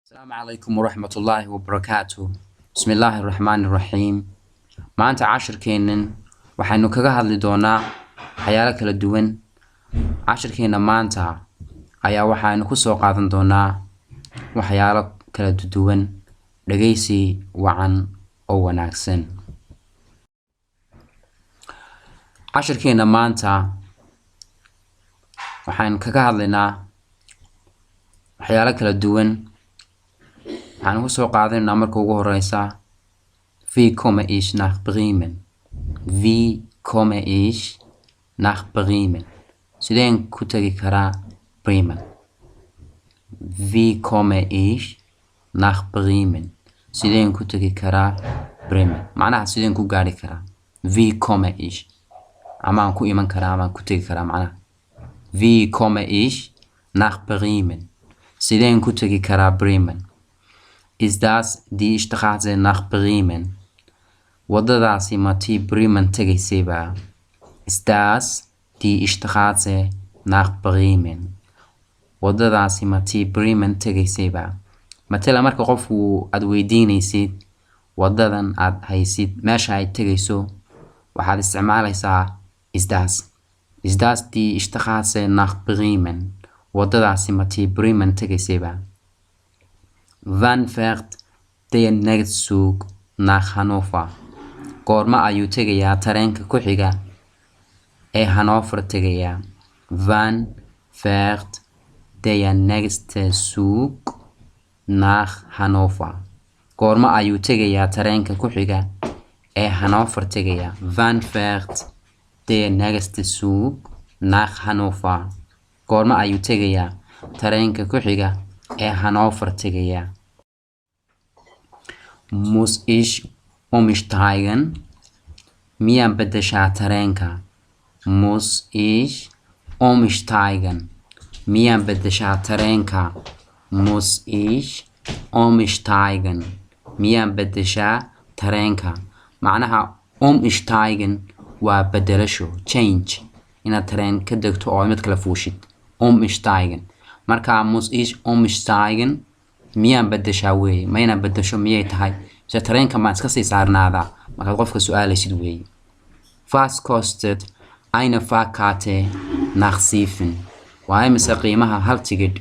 Asalaamu calaykum waraxmatullaahi wabarakaatu. Bismi illaahi raxmaani raxiim. Maanta cashirkeennan waxaynu kaga hadli doonaa waxyaalo kala duwan. Cashirkeenna maanta ayaa waxaynu kusoo qaadan doonaa waxyaalo kala duwan. Dhegeysi wacan oo wanaagsan. Cashirkeenna maanta waxaynu kaga hadlaynaa waxyaalo kala duwan. Waxaan kusoo qaadanaynaa marka ugu horeysa: Wie komme ich nach Bremen? Wie komme ich nach Bremen? Sideen ku tagi karaa Bremen? Wie komme ich nach Bremen? Sideen ku tagi karaa Bremen? Macnaha, sideen ku gaari karaa? Wie komme ich, amaan ku iman karaa, amaan ku tegi karaa. Macnaha, wie komme ich nach Bremen? Sideen ku tegi karaa Bremen? Ist das die Straße nach Bremen? Wadadaasi ma tii Bremen tegaysayba? Ist das die Straße nach Bremen? Wadadaasi ma tii Bremen tegaysayba? Matala, marka qofku aad weydiinaysid wadadan aad haysid meesha ay tegayso, waxaad isticmaalaysaa "ist das". Ist das die Straße nach Bremen? Wadadaasi ma tii Bremen tegaysayba? Wann fährt der nächste Zug nach Hannover? Goorma ayuu tegayaa tareenka ku xiga ee Hannover tegaya? Wann fährt der nächste Zug nach Hannover? Goorma ayuu tegayaa tareenka ku xiga ee Hannover tegaya? Wann fährt der nächste Zug nach Hannover? Goorma ayuu tegayaa tareenka ku xiga ee Hannover tegaya? Muss ich umsteigen? Miyaan beddeshaa tareenka? Muss ich umsteigen? Miyaan beddeshaa tareenka? Muss ich umsteigen? Miyaan beddeshaa tareenka? Macnaha, umsteigen waa beddelasho, change, inaad tareen ka degto oo mid kale fuushid, umsteigen. Marka "muss ich umsteigen", miyaan beddeshaa weeye. Ma inaan beddesho miyay tahay, mise tareenka maan iska sii saarnaadaa? Markaad qofka su-aalaysid weeye. Was kostet eine Fahrkarte nach Siefen? Waa imise qiimaha hal tigidh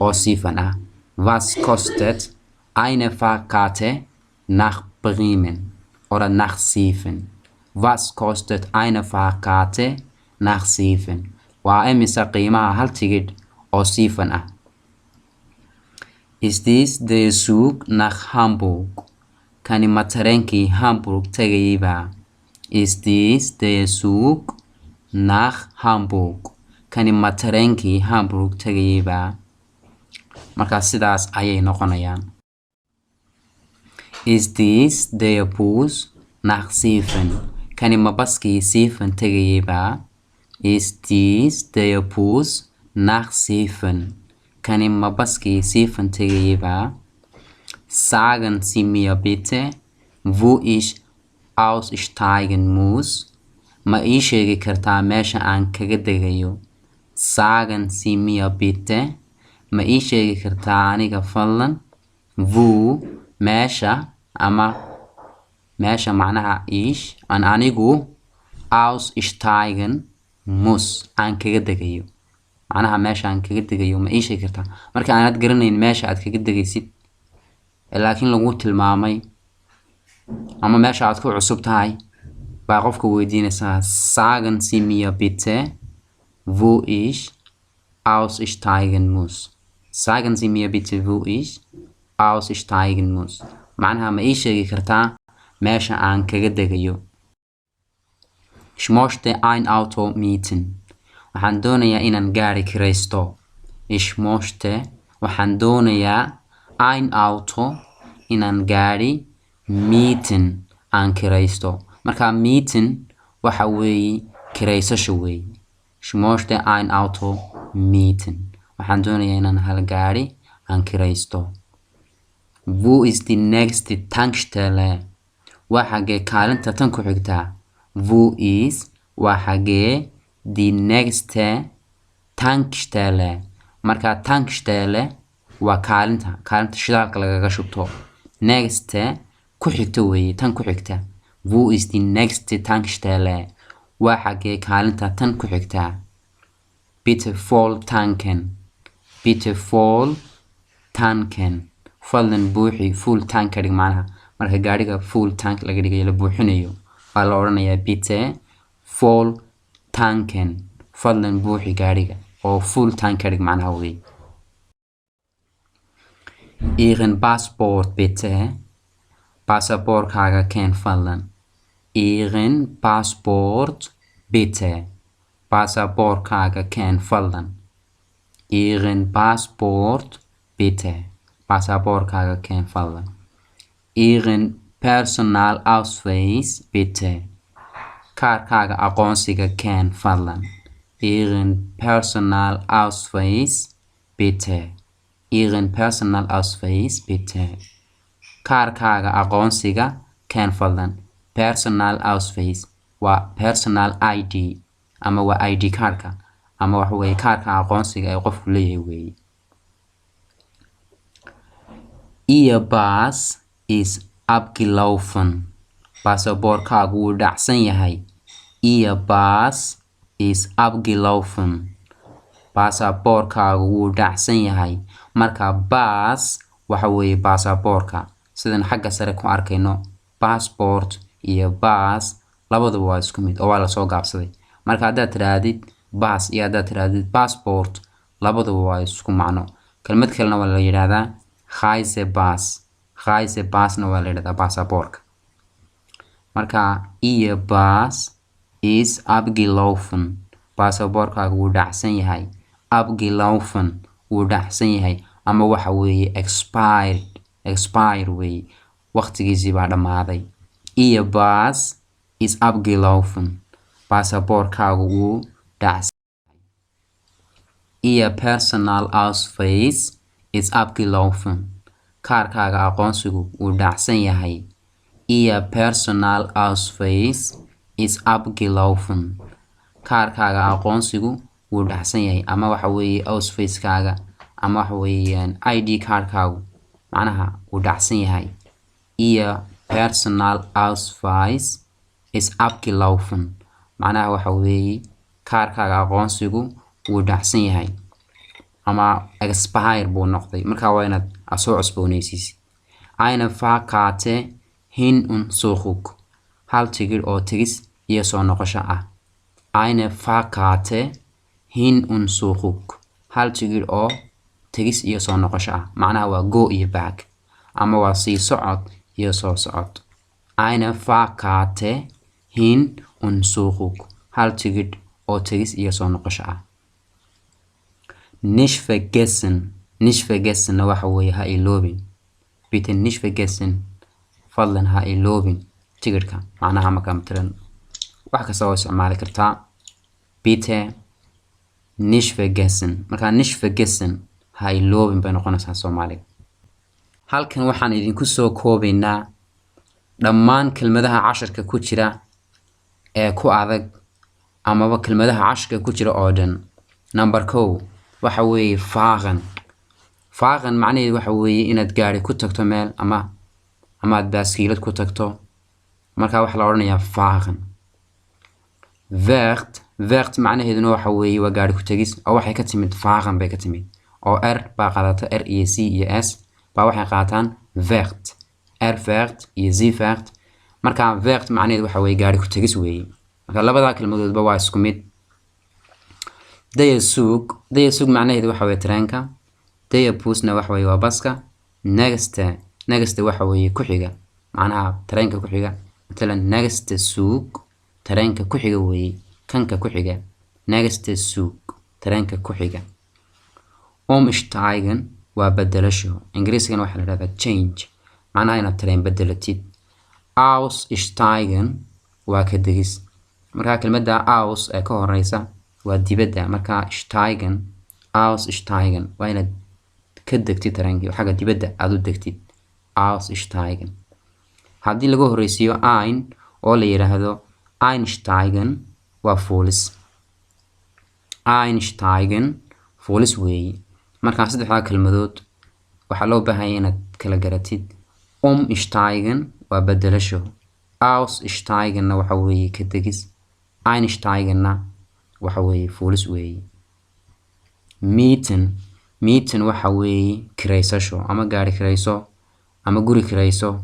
oo Siefen ah? Was kostet eine Fahrkarte nach Bremen oder nach Siefen? Was kostet eine Fahrkarte nach Siefen? Waa imise qiimaha hal tigidh oo Siefen ah? Ist dies der Zug nach Hamburg? Kani ma tareenkii Hamburg tagayayba? Ist dies der Zug nach Hamburg? Kani ma tareenkii Hamburg tagayayba? Markaa sidaas ayay noqonayaan. Ist dies der Bus nach Siefen? Kani ma baskii Siefen tagayayba? Ist dies der Bus nach Siefen? Kani ma baskii Siefen tagayayba? Sagen Sie mir bitte, wo ich aussteigen muss. Ma ii sheegi kartaa meesha aan kaga degayo? Sagen Sie mir bitte, ma ii sheegi kartaa aniga fadlan, wo, meesha, ama meesha, macnaha ich, aan anigu, aussteigen muss, aan kaga degayo. Macnaha, meesha aan kaga degayo ma ii sheegi kartaa? Marka aanad garanayn meesha aad kaga degaysid, laakiin lagu tilmaamay, ama meesha aad ku cusub tahay, baa qofka weydiinaysaa: "Sagen Sie mir bitte, wo ich aussteigen muss. Sagen Sie mir bitte, wo ich aussteigen muss." Macnaha, ma ii sheegi kartaa meesha aan kaga degayo? Ich möchte ein Auto mieten. Waxaan doonayaa inaan gaari kiraysto. Ich möchte, waxaan doonayaa, ein Auto, inaan gaari, mieten, aan kiraysto. Marka mieten waxa weeye kiraysasho weeye. Ich möchte ein Auto mieten. Waxaan doonayaa inaan hal gaari aan kiraysto. Wo ist die nächste Tankstelle? Waa xagee kaalinta tan ku xigtaa? Wo ist, waa xagee, die nächste Tankstelle? Marka Tankstelle waa kaalin shidaal. Waa kaalinta, kaalinta shidaalka lagaga shubto. Nächste, ku xigta weeye, tan ku xigta. Wo ist die nächste Tankstelle? Waa xagee kaalinta tan ku xigta? Bitte voll tanken. Bitte voll tanken, fadlan buuxi, full tank ka dhig. Macnaha marka gaadhiga full tank laga dhigayo, la buuxinayo, waa la odhanayaa "bitte voll tanken", fadlan buuxi gaadhiga oo full tank ka dhig macnaha weeye. Ihren Passport bitte. Baasaboorkaaga keen fadlan. Ihren Passport bitte. Baasaboorkaaga keen fadlan. Ihren Passport bitte. Baasaboorkaaga keen fadlan. Ihren Personalausweis bitte. Kaarkaaga aqoonsiga keen fadlan. Ihren Personalausweis bitte. Ihren Personalausweis bitte. Kaarkaaga aqoonsiga keen fadlan. Personalausweis waa personal ID ama waa ID kaarka ama waxa weeye kaarka aqoonsiga ee qofku leeyahay weeye. Ihr Pass ist abgelaufen. Baasaboorkaagu wuu dhacsan yahay. Ihr Pass ist abgelaufen. Baasaboorkaagu wuu dhacsan yahay. Marka Pass waxa weeye baasaboorka, sidan xagga sare ku arkayno. Passport iyo Pass labaduba waa isku mid oo waa lasoo gaabsaday. Marka haddaad tidhaahdid Pass iyo haddaad tidhaahdid passport, labaduba waa isku macno. Kelmad kalena waa la yidhaahdaa Reisepass. Reisepassna waa la yidhahdaa baasaboorka. Marka "Ihr Pass ist abgelaufen", baasaboorkaagu wuu dhacsan yahay. Abgelaufen, wuu dhacsan yahay, ama waxa weeye expired, expire weeye, waqtigiisii baa dhammaaday. Ihr Pass ist abgelaufen. Baasaboorkaagu wuu dhacsan. Ihr Personalausweis ist abgelaufen. Kaarkaaga aqoonsigu wuu dhacsan yahay. Ihr Personalausweis ist abgelaufen. Kaarkaaga aqoonsigu wuu dhacsan yahay, ama waxa weeye Ausweiskaaga ama waxa weeyaan ID kaarkaagu macnaha wuu dhacsan yahay. Ihr Personalausweis ist abgelaufen macnaha waxa weeye kaarkaaga aqoonsigu wuu dhacsan yahay ama expire buu noqday. Marka waa inaad soo cusbooneysiisid. Eine Fahrkarte hin und zurück. Hal tigidh oo tegis iyo soo noqosho ah. Eine Fahrkarte hin und zurück. Hal tigidh oo tegis iyo soo noqosho ah, macnaha waa go iyo back ama waa sii socod iyo soo socod. Eine Fahrkarte hin und zurück. Hal tigidh oo tegis iyo soo noqosho ah. Nicht vergessen. Nicht vergessenna waxa weeye ha iloobin. Bitte nicht vergessen, fadlan ha iloobin tigidhka macnaha. Markaa matalan wax kasta oo isticmaali kartaa "bitte nicht vergessen". Markaa "nicht vergessen", ha iloobin bay noqonaysaa Soomaaliga. Halkan waxaan idinku soo koobaynaa dhammaan kelmadaha casharka ku jira ee ku adag amaba kelmadaha casharka ku jira oo dhan. Number 1 waxa weeye fahren. Fahren macnaheedu waxa weeye inaad gaari ku tagto meel ama aad baaskiilad ku tagto. Marka waxaa la odhanayaa fahren. Fährt. Fährt macnaheeduna waxa weeye waa gaari ku tagis, oo waxay ka timid fahren bay ka timid, oo R baa qaadata, R iyo C iyo S baa waxay qaataan fährt, R fährt iyo Z fährt. Marka fährt macnaheedu waxa weeye gaari ku tagis weeye. Marka labadaa kelmadoodba waa isku mid. Der Zug. Der Zug macnaheedu waxa weeye tareenka. Der Busna waxa weeye waa baska. Nächste. Nächste waxa weeye ku xiga, macnaha tareenka ku xiga. Matalan nächste Zug, tareenka ku xiga weeye, kanka ku xiga. Nächste Zug, tareenka ku xiga. Umsteigen waa bedelasho. Ingiriisigana waxaa la dhahdaa change, macnaha inaad tareen bedelatid. Aussteigen waa ka degis. Markaa kelmadda aus ee ka horeysa waa dibadda. Markaa steigen, aussteigen waa inaad ka degtid tareenkii, xagga dibadda aad u degtid. Aussteigen. Haddii laga horeysiiyo ein oo la yiraahdo einsteigen, waa fuulis. Einsteigen, fuulis weeye. Markaa saddexdaa kelmadood. Waxaa loo baahanya inaad kala garatid. Umsteigen waa bedelasho, aussteigenna waxa weeye ka degis, einsteigenna waxa weeye fuulis weeye. Mieten. Mieten waxa weeye kiraysasho, ama gaari kirayso ama guri kirayso.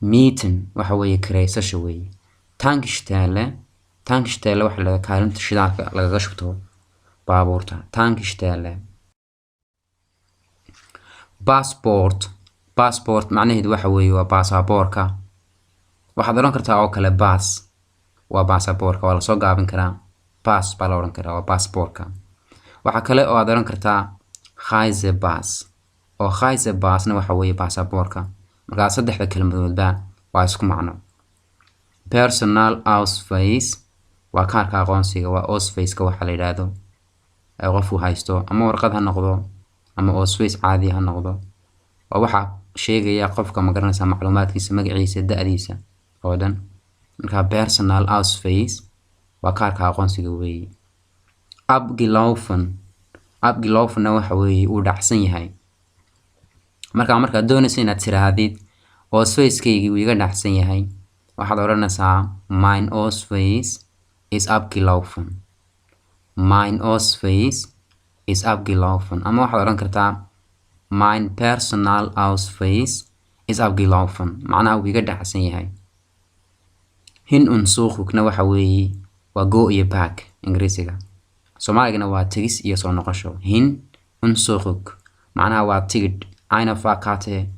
Mieten waxa weeye kiraysasho weeye. Tankstelle. Tankstelle waxa la kaalinta shidaalka lagaga shubto baabuurta, Tankstelle. Passport. Passport macnaheedu waxa weeye waa baasaboorka. Waxaad odhan kartaa oo kale Pass waa baasaboorka, waa lasoo gaabin karaa, Pass baa la odhan karaa, waa baasaboorka. Waxaa kale oo aad odhan kartaa Reisepass, oo Reisepassna waxa weeye baasaboorka. Markaa saddexda kelmadoodba waa isku macno. Personal Ausweis waa kaarka aqoonsiga, waa Ausweiska waxa la yidhaahdo ee qofku haysto, ama warqad ha noqdo ama Ausweis caadi ha noqdo. Waa waxa sheegaya qofka, magaranaysa, macluumaadkiisa, magaciisa, da-diisa oo dhan. Markaa Personal Ausweis waa kaarka aqoonsiga weeye. Abgelaufen. Abgelaufenna waxa weeye uu dhacsan yahay. Markaa markaad doonaysa inaad tiraahdid "Ausweiskaygii wuu iga dhacsan yahay", waxaad odhanaysaa "Mein Ausweis ist abgelaufen". "Mein Ausweis ist abgelaufen", ama waxaad odhan kartaa "Mein Personal Ausweis ist abgelaufen", macnaha wuu iga dhacsan yahay. Hin und zurückna waxa weeye waa go iyo back Ingiriisiga, Soomaaligana waa tegis iyo soo noqosho. Hin und zurück macnaha waa tigidh. Eine Fahrkarte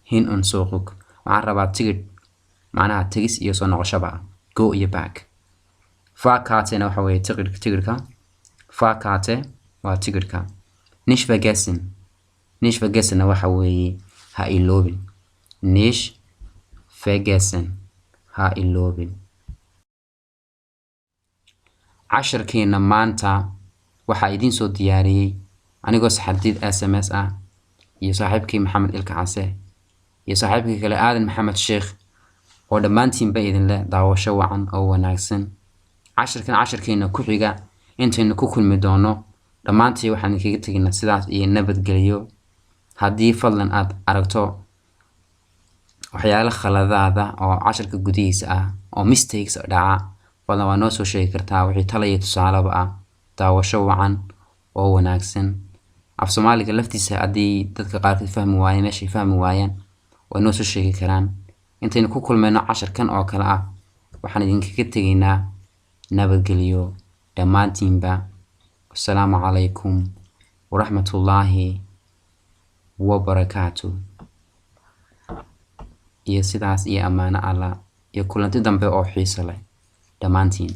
hin und zurück, waxaan rabaa tigidh macnaha tegis iyo soo noqoshoba ah, go iyo back. Fahrkartena waxa weeye tigidh, tigidhka. Fahrkarte waa tigidhka. Nicht vergessen. Nicht vergessenna waxa weeye ha iloobin. Nicht vergessen, ha iloobin. Casharkeena maanta waxaa idiin soo diyaariyey anigoo Saxardiid SMS ah iyo saaxiibkii Maxamed Ilka Case iyo saaxiibkii kale Aadan Maxamed Sheekh, oo dhammaantiinba idinleh daawasho wacan oo wanaagsan. Casharkan casharkeena ku xiga intaynu ku kulmi doono, dhammaantii waxaan idinkaga tegaynaa sidaas iyo nabadgelyo. Haddii fadlan aad aragto waxyaalo khaladaada oo casharka gudihiisa ah oo mistakes dhaca, fadlan waa noo soo sheegi kartaa wixii tala iyo tusaaleba ah. Daawasho wacan oo wanaagsan. Af Soomaaliga laftiisa haddii dadka qaarkood fahmi waayeen, meeshay fahmi waayaan waa noo soo sheegi karaan. Intaynu ku kulmayno casharkan oo kale ah, waxaan idinkaga tegaynaa nabadgelyo dhammaantiinba. Wasalaamu calaykum waraxmatullaahi wabarakaatu, iyo sidaas iyo ammaano Allah iyo kulanti dambe oo xiiso leh dhammaantiin.